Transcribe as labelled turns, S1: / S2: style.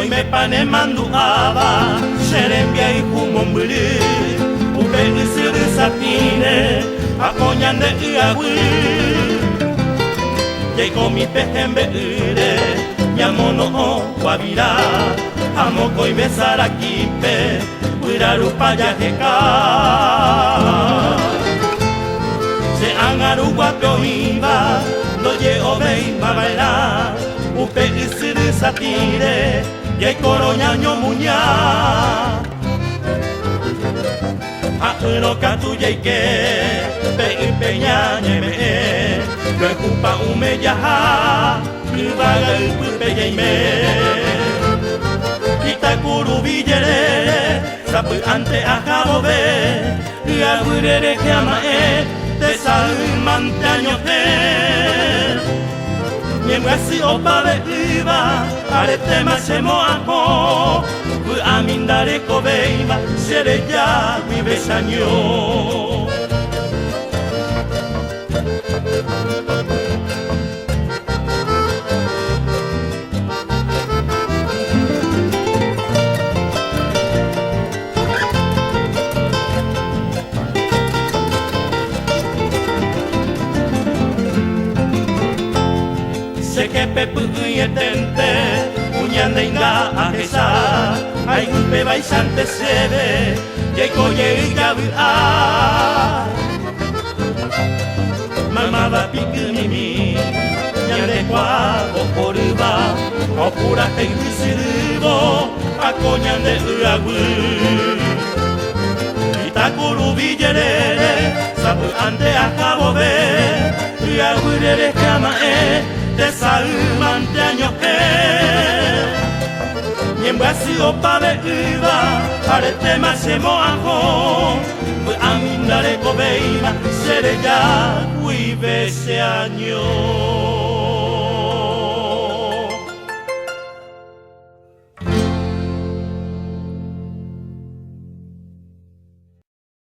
S1: Oimépa nemandu'áva che rembiayhu mombyry upe ysyry satĩre ha ko ñande y'aguy. Jaikomi pe hembe'ýre ñamono'õ guavira ha mokõive sarakípe guyra rupa jaheka. Che ág̃a ruguápe oĩva ndoje'ovéima va'erã upe ysyry satĩre jaikórõ ñañomuña. Ha ỹrõ katu jaike pe ýpe ñañeme'ẽ, roehu pa'ũme jaha yvága ypýpe jaime. Itakuruvi jerére sapy'ánte aha vove, y'aguýre rehe ama'ẽ, tesay mante añohẽ. Ñembyasy opave'ỹva aretéma chemo'ãho, vy'ami ndarekovéiva che reja guive chaño. Che jepe py'ỹietente kuña ndeinga ahecha, haiguype vaichante chéve jaiko jey javy'a. Maymáva pikymimi ñande kuaa ohorýva ha opurahéi ysyrývo ha ko ñande y'aguy. Itakuruvi jerére sapy'ánte aha vove, y'aguýre rehe ama'ẽ tesay mante añohẽ. Ñembyasy opave'ỹva aretéma chemo'ãho, vy'ami ndarekovéima che reja guive che año.